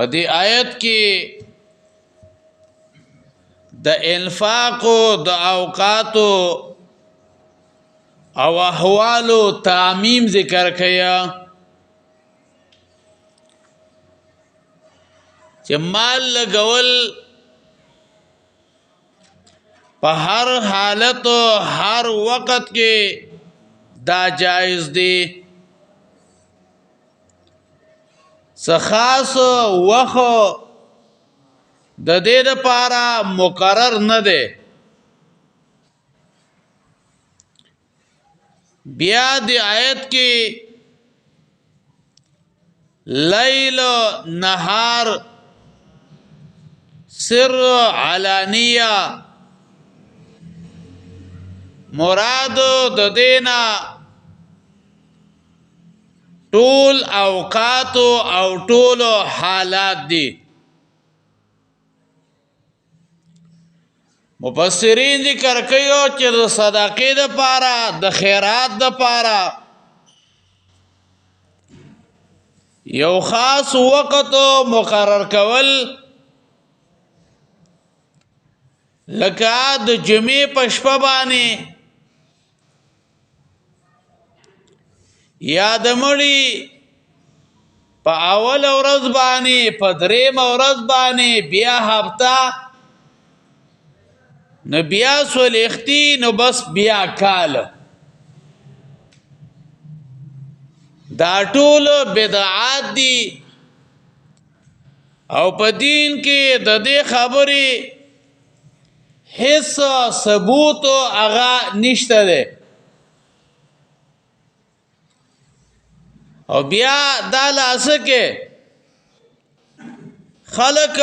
په دې آیت کې د انفاق د اوقاتو او احوالو تعمیم ذکر کیا چې مال لګول په هر حالت او هر وخت کې دا جایز دی. څه خاص وخت د دې لپاره مقرر نه دی. بیا د آیت کې لیل نهار سر علانیه مراد د دینا ټول اوقات او ټول حالات دي. مفسرین ذکر کوي چې د صدقې د پاره، د خیرات د پاره یو خاص وخت مقرر کول، لکه د جمعې په شپه باندې یا د مړي په اول ورځ باندې، په دریم ورځ باندې، بیا هفته، نو بیا سولختی، نو بس بیا کال. دا ټول بدعات دي او په دین کې د دې خبرې هیڅ ثبوت هغه نشته دی. او بیا دا لاسه کې خلک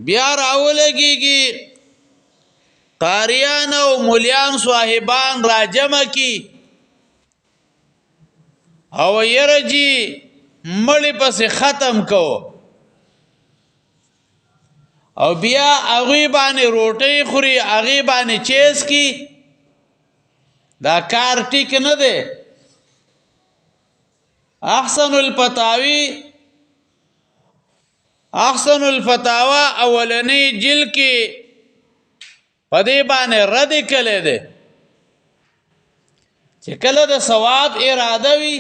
بیا راولګيږي، قاریان او مولیان صاحبان راجمع کی او یرجی مړی پسې ختم کو، او بیا هغوی باندې روټۍ خوري، هغې باندې چیز کی. دا کار ټیک نه دی. احسن الفتاوی، احسن الفتاوا اولنی جلد کې په دې باندې رد کړی دی چې کله د ثواب اراده وي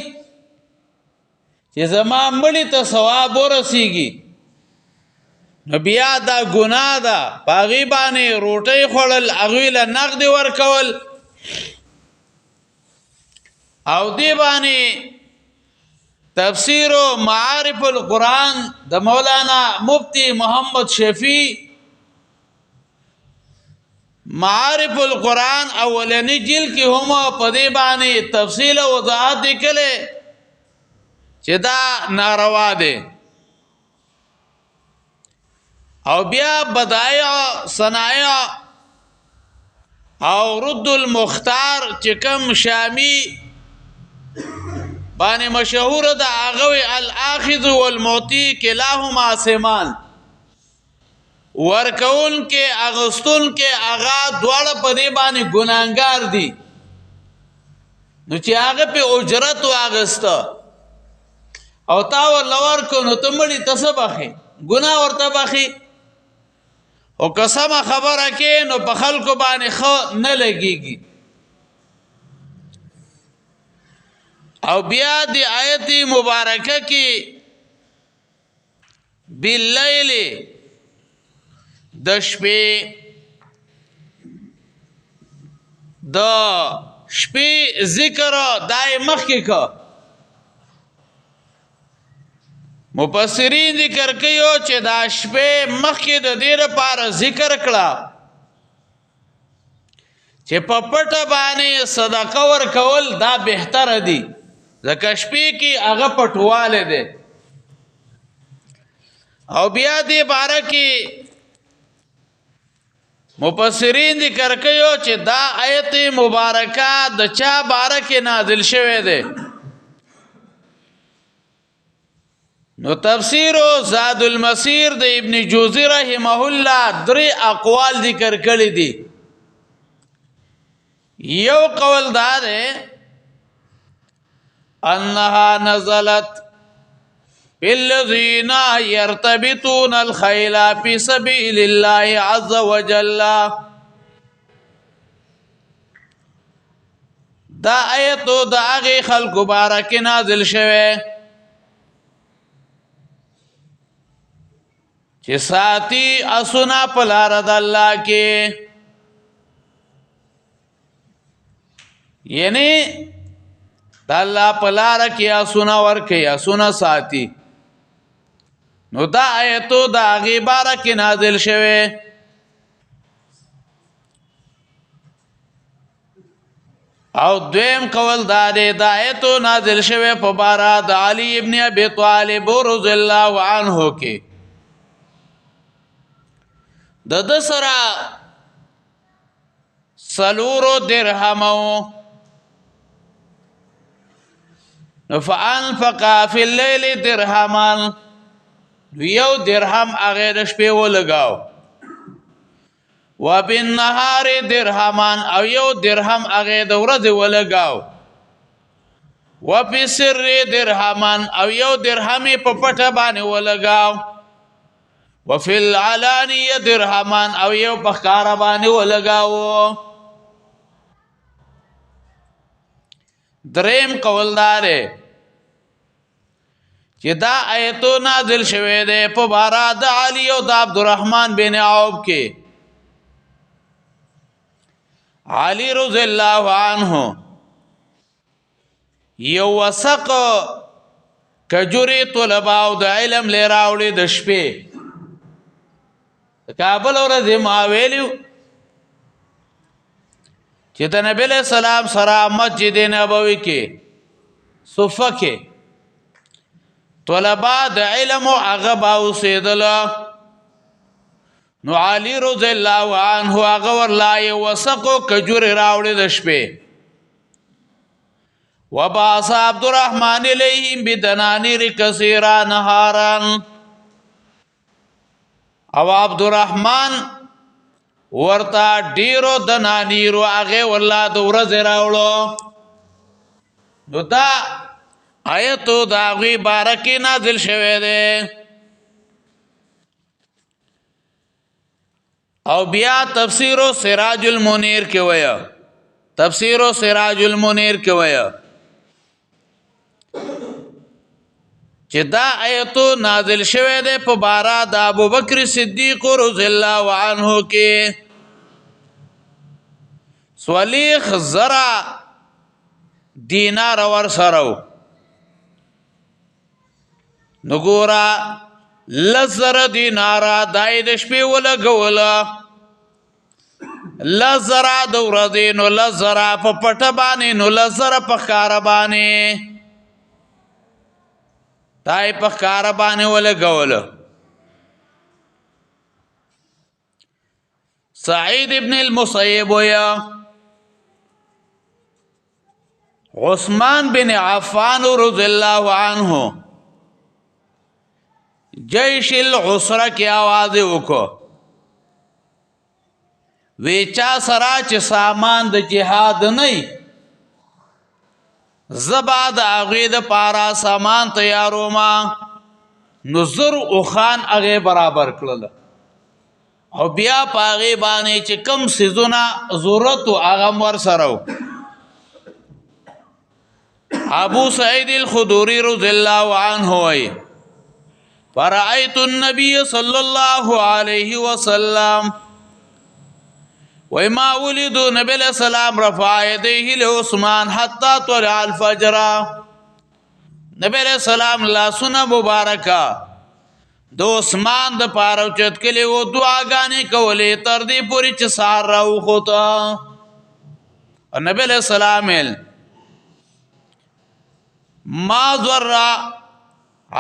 چې زما مړی ته ثواب ورسیږي، نو بیا دا ګناه ده. په هغې باندې روټۍ خوړل، هغوی له نغدې ورکول، او دې باندې تفسیر معارف القرآن د مولانا مفتی محمد شفیع معارف القرآن اولنی جلد کې هم په دې باندې تفصیل او وضاحت لیکلی چې دا ناروا دی. او بیا بدایع صنایع او رد المختار چې کوم شامی باندې مشهور ده، هغه الاخذ والمعطي کلاهما سمان، ورکون کې اغستون کې هغه دواړه په دې باندې ګناهګار دي. نو چې هغه په اجرت واغسته او تا ورله ورکړو، نو ته مړي ته څه بخې؟ ګناه ورته بخې. او که سمه خبره کې نو په خلکو باندې ښه نه لګېږي. او بیا د آیت مبارکه کې باللیل د شپې، د شپې ذکر دای مخکې که مفسرین ذکر کوي چې دا شپې مخکې د دې لپاره ذکر کړه چې په پټه باندې صدقه ورکول دا بهتر دي، ځکه شپې کې هغه پټواله دی. او بیا دې باره کې مفسرین ذکر کوي چې دا آیت مبارکه د چا باره کې نازل شوی دی. نو تفسیر زاد المسیر د ابن جوزی رحمه الله درې اقوال ذکر کړی دي. یو قول دا ده انها نزلت الذين يرتبطون الخيل في سبيل الله عز وجل. دا آیت د هغه خلکو باره کې نازل شوه چې ساتي اسونه په لار د الله کې، یعنی د الله په لار کې اسونه ورکي، اسونه ساتي. نو دا آیتو د هغې باره کې نازل شوی. او دویم قول دا دی، دا آیتو نازل شوی په باره د علی ابن ابي طالب رضی الله عنه کې. د ده سره 4 درهمو، نو فانفق فی اللیل درهما، یو درهم هغه د شپې ولګاو، وبالنهار درهما، او یو درهم هغه د ورځې ولګاو، وفي سر درهما، او یو درهم په پټه باندې ولګاو، وفي العلانیه درهما، او یو په ښکاره باندې ولګاو. دریم قول دا دی چې دا آیتو نازل شوی دی په باره د علی او د عبدالرحمن بن عوف کې. علی رضی الله عنه یو وسق کجوري طلباء او د علم لري راوړي د شپې. کابل ورځې ما ویلیو چې د نبی له سلام سره مسجد نبوي کې صفه کې طلباء د علم او هغه به اوسېدل. نو علی رضی الله عنه هغه ورلا یو وسقو کجوري راوړي د شپې. وبعث عبد الرحمن الیهم بدنانیر کثیرا نهارا، او عبد الرحمن ورته ډیرو دنانیرو هغه ورلا د ورځې راوړو. نو دا آیت د هغوی باره کې نازل شوی دی. او بیا تفسیر سراج المنیر کې وایي، تفسیر سراج المنیر کې وایي چې دا آیت نازل شوی دی په باره د ابوبکر صدیق رضی الله عنه کې. 40,000 دینار ور سره و. نو ګوره 10,000 دیناره دا یې د شپې ولګوله، 10,000 د ورځې، نو 10,000 په پټه باندې، نو 10,000 په ښکاره باندې، دا یې په ښکاره باندې ولګوله. سعید ابن المسیب ویا عثمان بن عفان رضی الله عنه جیش العسره کې आवाज وکړو، وی چا سره چې سامان د جهاد نه، زبا د هغې د پاره سامان تیارو ما. نو 1000 اوښان هغې برابر کړل، او بیا په هغې باندې چې کم څیزونه ضرورت و هغه هم ورسره و. ابو سعید الخدری رضی الله عنه وایي فرأيت النبي صلى الله عليه وسلم وما ولد نبي علیہ السلام رفع يديه لعثمان حتى طلع الفجر. نبی علیہ السلام لاسونه مبارکه د عثمان د پاره اوچت کړي او دعاګانې کولې تر دې پورې چې سهار راوخوته. او نبی علیہ السلام ما ضر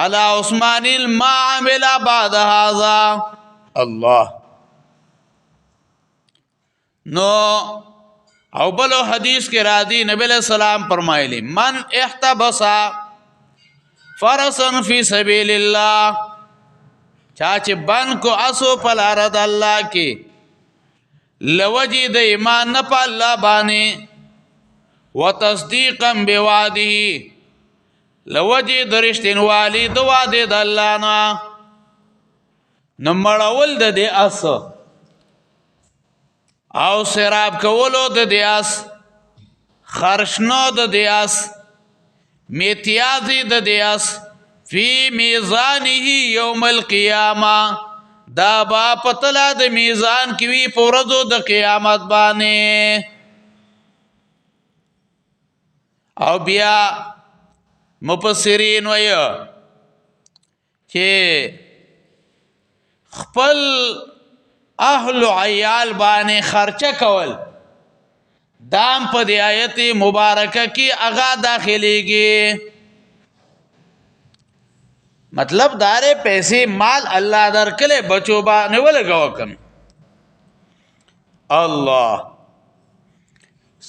على عثمان ما عمل بعد هذا. الله. نو او بل حدیث کې راځي نبی علیہ السلام فرمایلی من احتبس فرسا فی سبیل الله، چا چې بند کو اسو په لار د الله کې لوجې د ایمان نه په الله باندې، وتصدیقا بوعده، لوجه د رښتینوالي د وعدې د الله نه. نو مړول د دې اس او سراب کولو د دې اس، خرشنو د دې اس، میتیازی د دې اس، فی میزانه یوم القیامه، دا با پتلا د میزان کې وی په ورځو د قیامت باندې. او بیا مفسرین وایي چې خپل اهل عیال باندې خرچه کول دام په دې آیت مبارکه کې هغه داخليږي. مطلب دارې پیسې مال الله درکلې بچو باندې ولګو کم. الله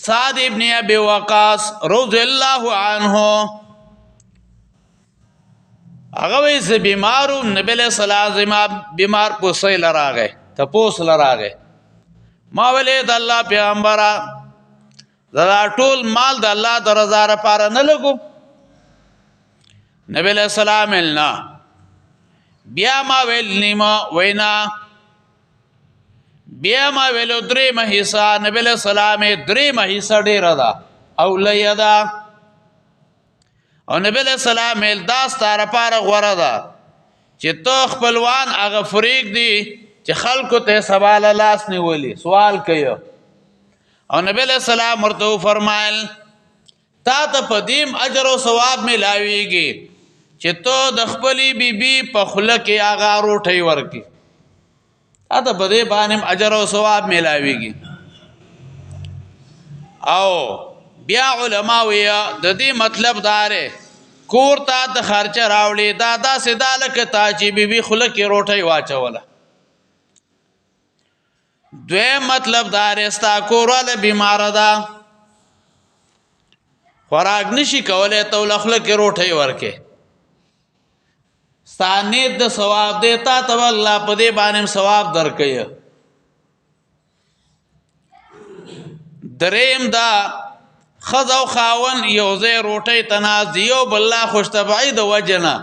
سعد ابن ابي وقاص رضی الله عنه هغه وی زه بیمارو، نبی له سلام زما بیمار پوسې لراغه تپوس لراغه، ما ولې د الله پیغمبره دا ټول مال د الله د رضا لپاره نه لګو؟ نبی له سلام نه. بیا ما ویل نیمه وینا، بیا ما ویلو درې مهیسا، نبی له سلام درې مهیسا ډیره ده او لیا ده. او نبی له سلام ویل دا ستاره پاره غوره ده چې ته خپلوان هغه فریق دي چې خلکو ته سبا له لاس نیولي سوال کوي. او نبی له سلام ورته فرمایل تا ته په دیم اجر او ثواب ملاویږي چې ته د خپلې بیبي په خوله کې هغه روټۍ ورکړي، تا ته په دې باندې اجر او ثواب ملاویږي. او بیا علما وی د دې مطلب داره کور ته د خرچه راوړي دا داسې ده لکه تا چې بیبي خوله کې روټۍ واچوله. دویم مطلب داره ستا کورواله بیماره ده، خوراک نشي کولی ته له خوله کې روټۍ ورکې، ستا نیت د ثواب دی، تا ته به الله په دې باندې ثواب درکوي. دریم دا ښځه او خاوند یو ځای روټۍ ته ناست دي، یو بل لا خوشطبعي د وجې نه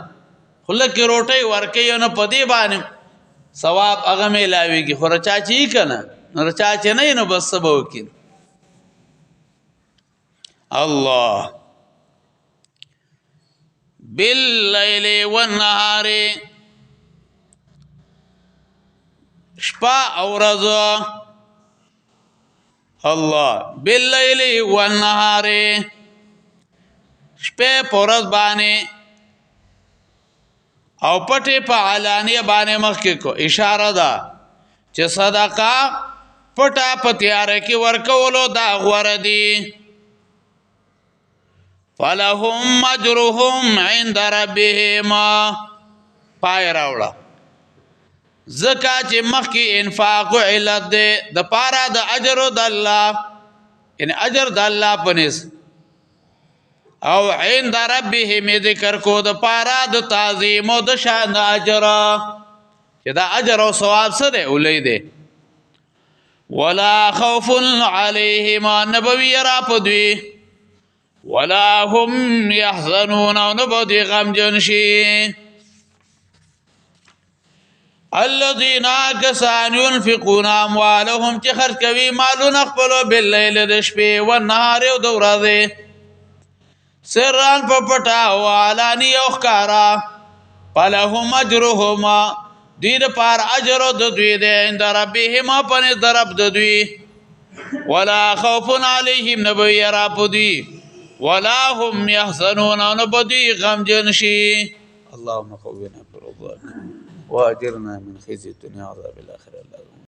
خوله کې روټۍ ورکوي، نو په دې باندې ثواب هغه میلاویږي. خو چا چې یې که نه، نو چا چې نه یې نو بس څه به وکړي. الله باللیل والنهار، شپه او ورځ. الله باللیل والنهار، شپه په ورځ باندې او پټې په علانیه باندې مخکې کو اشاره ده چې صدقه پټه په تیاره کې ورکولو دا غوره دي. فلهم اجرهم عند ربهم، پای راوړه ځکه چې مخکې انفاق علت دی د پاره د اجر د الله، یعنی اجر د الله په نس، او عند ربهم ذکر کو د پاره د تعظیم او د شان اجر، چې دا اجر او ثواب څه دی ولې دی. ولا خوف علیهم، نبوی را پدوی، ولا هم يحزنون، او نبدي غمجن شي. الذين کسان ينفقون اموالهم چې خرج کوي مالونه خپلو باللیل د شپې والنهار او د ورځې، سران په پټه او علاني او ښکارا، فلهم اجرهم، دوی دپاره اجر د دوی دی عند ربهم په نزد د رب د دوی. ولا خوف علیهم، نه به یرا په دوی، ولا هم يحزنون، او نه به دوی غمجن شي. اللهم قونا برضاك واجرنا من خزي الدنيا وعذاب الاخره.